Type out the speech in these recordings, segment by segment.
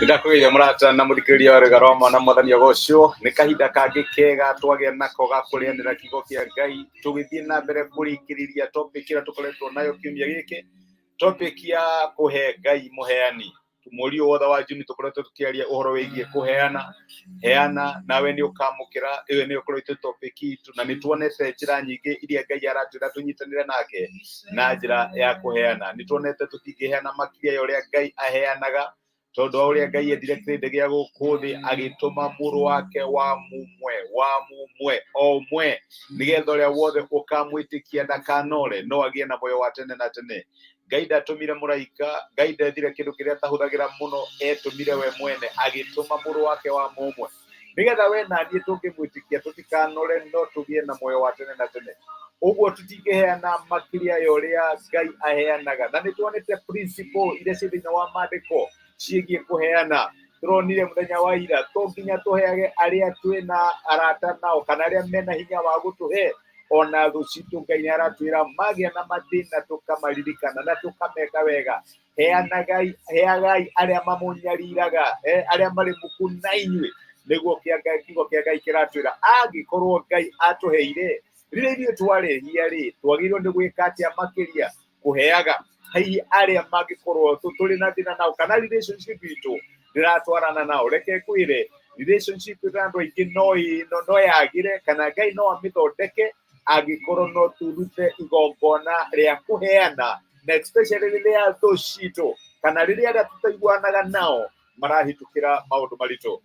Nĩndakũgeithia mũrata na mũthikĩrĩria wa rwĩga rwa mwana mwathani ũgocwo. Nĩ kahinda kangĩ kega twagĩa nako ga kũrĩanĩra kiugo kĩa Ngai, tũgĩthiĩ na mbere kũrĩkĩrĩria topic ĩrĩa tũkoretwo nayo kiumia gĩkĩ, topic ya kũhe Ngai mũheani. Mweri ũyũ wothe wa Juni tũkoretwo tũkĩaria ũhoro wĩgiĩ kũheana. Heana nawe nĩ ũkamũkĩra. Ĩyo nĩyo ĩkoretwo topic itũ, na nĩ tuonete njĩra nyingĩ iria Ngai aratwĩra tũnyitanĩre nake na njĩra ya kũheana. Nĩ tuonete tũtingĩheana makĩria ya ũrĩa Ngai aheanaga, tondũ wa ũrĩa Ngai endire kĩrĩndĩ gĩa gũkũ thĩ, agĩtũma mũrũ wake wa mũmwe, wa mũmwe, o ũmwe, nĩgetha ũrĩa wothe ũkamwĩtĩkia ndakanore, no agĩe na muoyo wa tene na tene. Ngai ndatũmire mũraika, Ngai ndethire kĩndũ kĩrĩa atahũthagĩra mũno, etũmire we mwene, agĩtũma mũrũ wake wa mũmwe, nĩgetha we na niĩ tũngĩmwĩtĩkia tũtikanore, no tũgĩe na muoyo wa tene na tene. Ũguo tũtingĩheana makĩria ya ũrĩa Ngai aheanaga. Na nĩ tuonete principle iria ciĩ thĩinĩ wa maandĩko ciĩgiĩ kũheana. Tũronire mũthenya wa ira, to nginya tũheage arĩa twĩna arata nao kana arĩa mena hinya wa gũtũhe. Ona thũ citũ Ngai nĩ aratwĩra magĩa na mathĩna tũkamaririkana na tũkameka wega. Heanagai, heagai arĩa mamũnyariraga, arĩa marĩ muku na inyuĩ, nĩguo kĩa Ngai, kiugo kĩa Ngai kĩratwĩra. Angĩkorwo Ngai atũheire rĩrĩa ithuĩ twarehia rĩ, twagĩrĩirwo nĩ gwĩka atĩa makĩria? Kũheaga hihi arĩa mangĩkorwo tũrĩ na thĩna nao kana relationship itũ ndĩratwarana nao. Reke ngwĩre, relationship na andũ aingĩ no yagĩre, kana Ngai no amĩthondeke angĩkorwo no tũrute igongona rĩa kũheana, na especially rĩrĩa thũ citũ kana rĩrĩa arĩa tũtaiguanaga nao marahĩtũkĩra maũndũ maritũ.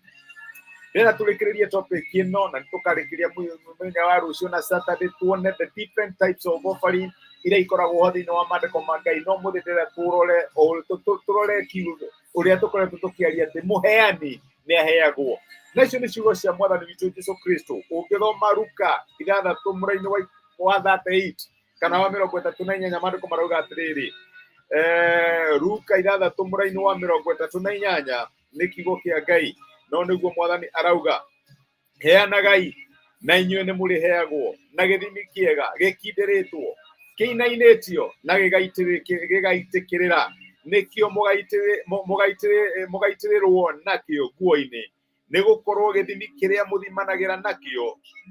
Ndĩrenda tũrĩkĩrĩrie topic ĩno, na nĩtũkarĩkĩria mũthenya wa rũciũ na Saturday, tuone the different types of offering iria ikoragwo ho thĩinĩ wa maandĩko ma Ngai. No mũthĩ ndĩrenda tũrore tũrore kiugo ũrĩa tũkoretwo tũkĩaria atĩ mũheani nĩ aheagwo. Na icio nĩ ciugo cia mwathani witũ Jesu Kristo. Ũngĩthoma Luka 6 mũraini wa 38 kana wa 38, maandĩko marauga atĩrĩrĩ, Luka 6 mũraini wa 38 nĩ kiugo kĩa Ngai, no nĩguo mwathani arauga, heanagai na inyuĩ nĩ mũrĩheagwo, na gĩthimi kĩega gĩkindĩrĩtwo, kĩinainĩtio na gĩgaitĩkĩrĩra, nĩkĩo mũgaitĩrĩrwo nakĩo nguo-inĩ, nĩ gũkorwo gĩthimi kĩrĩa mũthimanagĩra nakĩo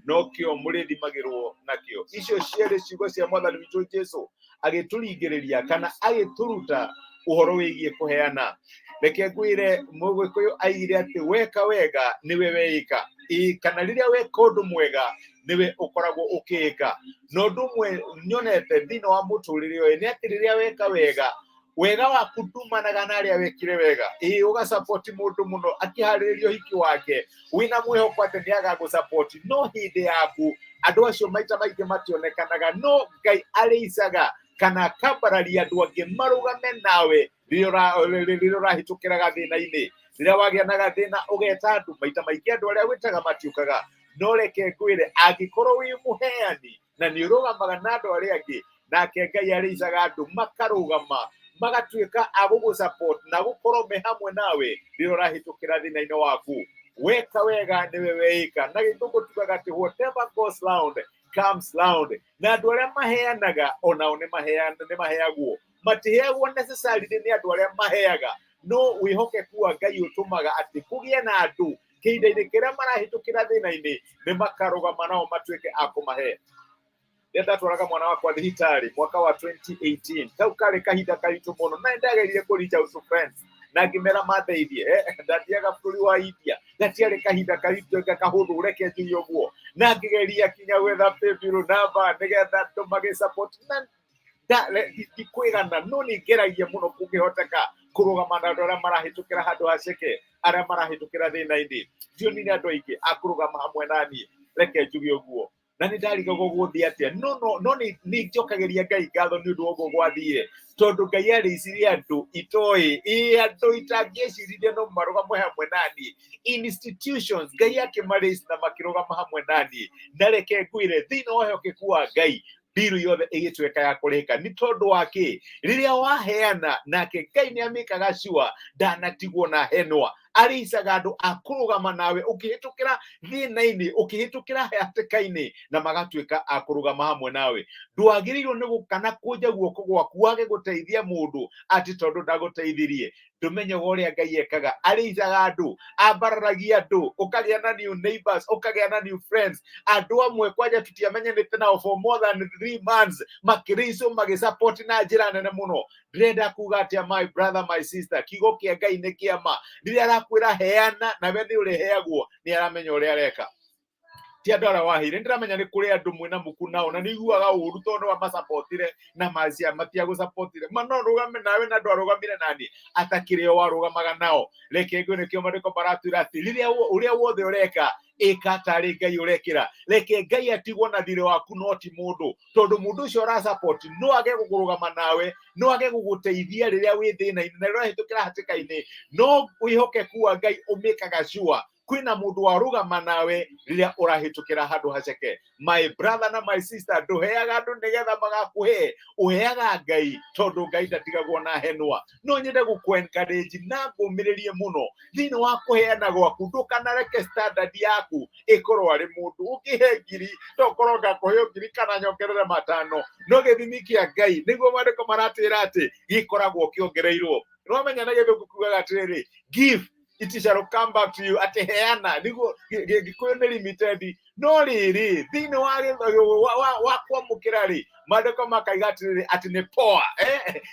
nokĩo mũrĩthimagĩrwo nakĩo. Icio cierĩ ciugo cia mwathani witũ Jesu agĩtũringĩrĩria kana agĩtũruta ũhoro wĩgiĩ kũheana. Reke ngwĩre, mũgĩkũyũ aigire atĩ weka wega nĩwe weĩka. Ĩĩ, kana rĩrĩa weka ũndũ mwega nĩwe ũkoragwo ũkĩĩka. Na ũndũ ũmwe nyonete thĩinĩ wa mũtũrĩre ũyũ nĩ atĩ rĩrĩa weka wega, wega waku ndumanaga na arĩa wekire wega. Ĩĩ, ũgacapoti mũndũ mũno akĩharĩrĩria ũhiki wake wĩna mwĩhoko atĩ nĩ agagũcapoti, no hĩndĩ yaku andũ acio maita maingĩ mationekanaga. No Ngai arĩicaga kana akambararia andũ angĩ marũgame nawe rĩrĩa ũrahĩtũkĩra gathĩna-inĩ. Rĩrĩa wagĩa na gathĩna ũgeta andũ, maita maingĩ andũ arĩa wĩtaga matiũkaga. No reke ngwĩre, angĩkorwo wĩ mũheani na nĩ ũrũgamaga na andũ arĩa angĩ, nake Ngai arĩicaga andũ makarũgama magatuĩka a gũgũ support na gũkorwo me hamwe nawe rĩrĩa ũrahĩtũkĩra thĩna-inĩ waku. Weka wega nĩwe weĩka. Na gĩthũngũ tugaga atĩ whatever goes round comes round. Na andũ arĩa maheanaga onao nĩ maheagwo. Matiheagwo necessarily nĩ andũ arĩa maheaga, no wĩhokeku wa Ngai ũtũmaga atĩ kũgĩe na andũ kĩhinda-inĩ kĩrĩa marahĩtũkĩra thĩna-inĩ, nĩ makarũgama nao matuĩke a kũmahe. Rĩrĩa ndatwaraga mwana wakwa thibitarĩ mwaka wa 2018, kau karĩ kahinda karitũ mũno, na nĩndageririe kũ reach out to friends na ngĩmera mandeithie. Ndathiaga bũrũri wa India, gatiarĩ kahinda karitũ kahũthũ, reke njuge ũguo, na ngĩgeria kinya gwetha paybill number nĩgetha andũ magĩ support, na ndikwĩgana, no nĩ ngeragia mũno kũngĩhoteka kũrũgama na andũ arĩa marahĩtũkĩra handũ haceke, arĩa marahĩtũkĩra thĩna-inĩ. Ndionire andũ aingĩ a kũrũgama hamwe na niĩ, reke njuge ũguo, na nĩ ndarigagwo gũthiĩ atĩa. No nĩ njokagĩria Ngai ngatho nĩ ũndũ wa ũguo gwathire, tondũ Ngai arĩicirie andũ itoĩ, ĩ andũ itangĩeciririe no marũgame hamwe na niĩ. Institutions Ngai akĩmarĩici na makĩrũgama hamwe na niĩ. Na reke ngwĩre, thĩinĩ wa ũhokeku wa Ngai, mbiru yothe ĩgĩtuĩka ya kũrĩka. Nĩ tondũ wa kĩ? Rĩrĩa waheana, nake Ngai nĩ amĩkaga sure ndanatigwo na henwa. Arĩicaga andũ a kũrũgama nawe ũkĩhĩtũkĩra thĩna-inĩ, ũkĩhĩtũkĩra hatĩka-inĩ, na magatuĩka a kũrũgama hamwe nawe. Ndwagĩrĩirwo nĩ gũkana kũnja guoko gwaku wage gũteithia mũndũ atĩ tondũ ndagũteithirie. Ndũmenyaga ũrĩa Ngai ekaga. Arĩicaga andũ, ambararagia andũ, ũkagĩa na new neighbors, ũkagĩa na new friends. Andũ amwe kwanja tũtiamenyanĩte nao for more than 3 months, makĩrĩicwo, magĩsupport na njĩra nene mũno. Ndĩrenda kuga atĩa, my brother, my sister? Kiugo kĩa Ngai nĩ kĩama. Rĩrĩa arakwĩra heana nawe nĩ ũrĩheagwo, nĩ aramenya ũrĩa areka. Ti andũ arĩa waheire. Ndĩramenya nĩ kũrĩ andũ mwĩna muku nao na nĩ iguaga ũru tondũ nĩ wamacapotire na macia matiagũcapotire. Ma no rũgame nawe na ndwarũgamire nani atakĩrĩ o warũgamaga nao. Reke ngwĩ, nĩkĩo maandĩko maratwĩra atĩ rĩrĩa ũrĩa wothe ũreka, ĩka tarĩ Ngai ũrekĩra. Reke Ngai atigwo na thirĩ waku, no ti mũndũ, tondũ mũndũ ũcio ũrasupport no age gũkũrũgama nawe, no age gũgũteithia rĩrĩa wĩ thĩna-inĩ na rĩrĩa ũrahĩtũkĩra hatĩka-inĩ, no wĩhokeku wa Ngai ũmĩkaga sure kwĩna mũndũ warũgama nawe rĩrĩa ũrahĩtũkĩra handũ haceke. My brother na my sister, ndũheaga andũ nĩgetha magakũhe, ũheaga Ngai, tondũ Ngai ndatigagwo na henwa. No nyende gũkũ encourage na ngũmĩrĩrie mũno thĩinĩ wa kũheana gwaku. Ndũkanareke standard yaku ĩkorwo arĩ mũndũ. Ũngĩhe 1,000, tokorwo ngakũhe 1,000 kana nyongerere 500, no gĩthimi kĩa Ngai, nĩguo maandĩko maratwĩra atĩ gĩkoragwo kĩongereirwo. Nĩwamenya na Gĩthũngũ kiugaga atĩrĩrĩ, "Give, it shall come back to you," atĩ heana nĩguo Gĩkũyũ nĩ limited, no rĩrĩ thĩinĩ wa wa kwamũkĩra rĩ, maandĩko makaiga atĩrĩrĩ, atĩ nĩ pour,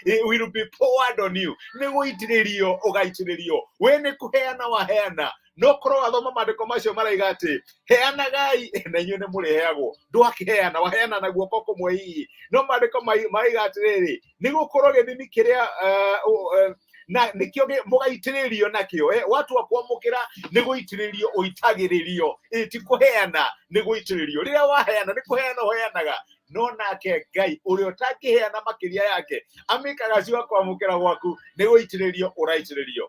it will be poured on you, nĩ gũitĩrĩrio ũgaitĩrĩrio. We nĩ kũheana waheana, no korwo wathoma maandĩko macio maraiga atĩ heanagai na inyuĩ nĩ mũrĩheagwo. Ndwakĩheana, waheana na guoko kũmwe hihi, no maandĩko maraiga atĩrĩrĩ, nĩ gũkorwo gĩthimi kĩrĩa na nĩkĩo mũgaitĩrĩrio nakĩo. Watua kwamũkĩra, nĩ gũitĩrĩrio ũitagĩrĩrio. Ti kũheana, nĩ gũitĩrĩrio. Rĩrĩa waheana, nĩ kũheana ũheanaga, no nake Ngai ũrĩa ũtangĩheana makĩria yake amĩkaga cio kwamũkĩra gwaku nĩ gũitĩrĩrio ũraitĩrĩrio.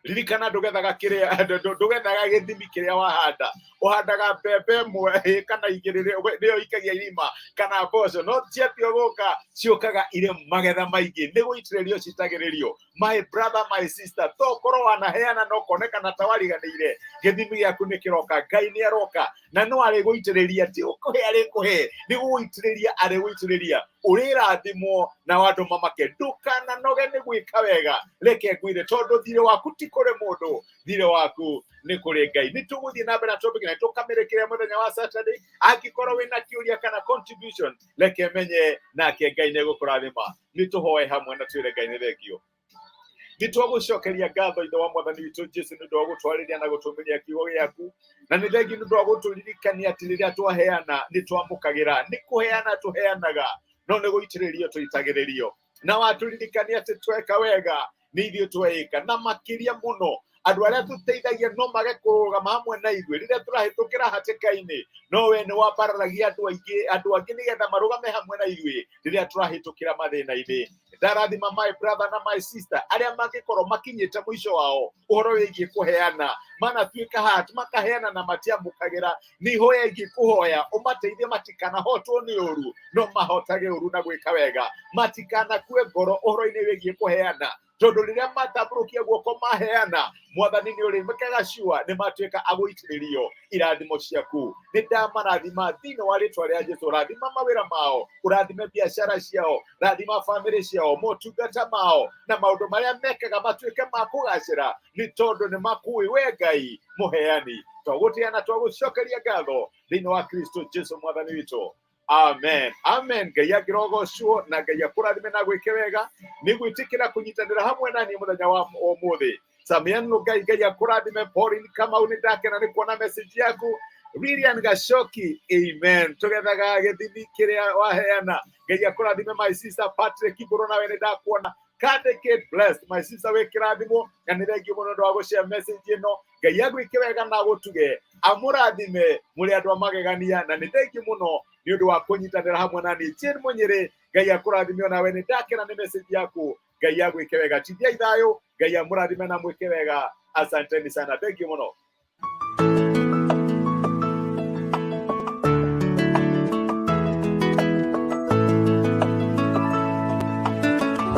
Ririkana, ndũgethaga kĩrĩa ndũgethaga gĩthimi kĩrĩa wahanda. Ũhandaga mbembe ĩmwe kana igĩrĩ, nĩyo ikagia irima, kana mboco, no ciatua gũka ciũkaga irĩ magetha maingĩ, nĩ gũitĩrĩrio citagĩrĩrio. My brother, my sister, tokorwo wanaheana no konekana ta wariganĩire, gĩthimi gĩaku nĩ kĩroka. Ngai nĩ aroka na no arĩgũitĩrĩria. Ti ũkũhe arĩkũhe, nĩ gũgũitĩrĩria arĩgũitĩrĩria. Ũrĩrathimwo na andũ mamake. Ndũkananoge nĩ gwĩka wega. Reke ngwĩre, tondũ thirĩ waku ti kũrĩ mũndũ, thirĩ waku nĩ kũrĩ Ngai. Nĩ tũgũthiĩ na mbere na topic na tũkamĩrĩkĩria mũthenya wa Saturday. Angĩkorwo wĩna kĩũria kana contribution, reke menye, nake Ngai nĩ egũkũrathima. Nĩ tũhoe hamwe na twĩre Ngai nĩ thengio. Nĩ twagũcokeria ngatho, Ithe wa Mwathani witũ Jesu, nĩ ũndũ wa gũtwarĩria na gũtũmĩria kiugo gĩaku, na nĩ thengi nĩ ũndũ wa gũtũririkania atĩ rĩrĩa twaheana nĩ twamũkagĩra. Nĩ kũheana tũheanaga, no nĩ gũitĩrĩrio tũitagĩrĩrio. Na watũririkania atĩ tweka wega nĩ ithuĩ tweĩka, na makĩria mũno andũ arĩa tũteithagia no mage kũrũgama hamwe na ithuĩ rĩrĩa tũrahĩtũkĩra hatĩka-inĩ, no we nĩ wambararagia andũ aingĩ, andũ angĩ, nĩgetha marũgame hamwe na ithuĩ rĩrĩa tũrahĩtũkĩra mathĩna-inĩ. Ndarathima my brother na my sister arĩa mangĩkorwo makinyĩte mũico wao ũhoro wĩgiĩ kũheana, manatuĩka hat makaheana na matiamũkagĩra. Nĩ ihoya ingĩkũhoya ũmateithie matikanahotwo nĩ ũru, no mahotage ũru na gwĩka wega, matikanakue ngoro ũhoro-inĩ wĩgiĩ kũheana, tondũ rĩrĩa matambũrũkia guoko maheana, Mwathani nĩ ũrĩmĩkaga sure nĩ matuĩka agũitĩrĩrio irathimo ciaku. Nĩ ndamarathima thĩinĩ wa rĩtwa rĩa Jesu. Rathima mawĩra mao, ũrathime biacara ciao, rathima bamĩrĩ ciao, motungata mao na maũndũ marĩa mekaga matuĩke ma kũgacĩra, nĩ tondũ nĩ makũĩ we Ngai mũheani. Twagũtĩa na twagũcokeria ngatho thĩinĩ wa Kristo Jesu Mwathani witũ. Amen, amen. Ngai angĩrogocwo na Ngai akũrathime na gwĩke wega nĩ gwĩtĩkĩra kũnyitanĩra hamwe na niĩ mũthenya wa ũmũthĩ. Samian Ngai, Ngai akũrathime. Pauline Kamau, nĩ ndakena nĩ kuona message yaku. Lilian Gacoki, amen. Tũgethaga gĩthimi kĩrĩa waheana. Ngai akũrathime, my sister. Patrick Igũrũ, nawe nĩ ndakuona. Kate blessed, my sister, wĩ kĩrathimo na nĩ thengiũ mũno ũndũ wa gũshare message ĩno. Ngai agwĩke wega na agũtuge, amũrathime. Mũrĩ andũ a magegania na nĩ thengiũ mũno nĩ ũndũ wa kũnyitanĩra hamwe na niĩ. Jane Mũnyĩrĩ, Ngai akũrathime, onawe nĩ ndakena nĩ message yaku. Ngai agwĩke wega. Tithiai thayũ. Ngai amũrathime na mwĩke wega. Asanteni sana, thengiũ mũno.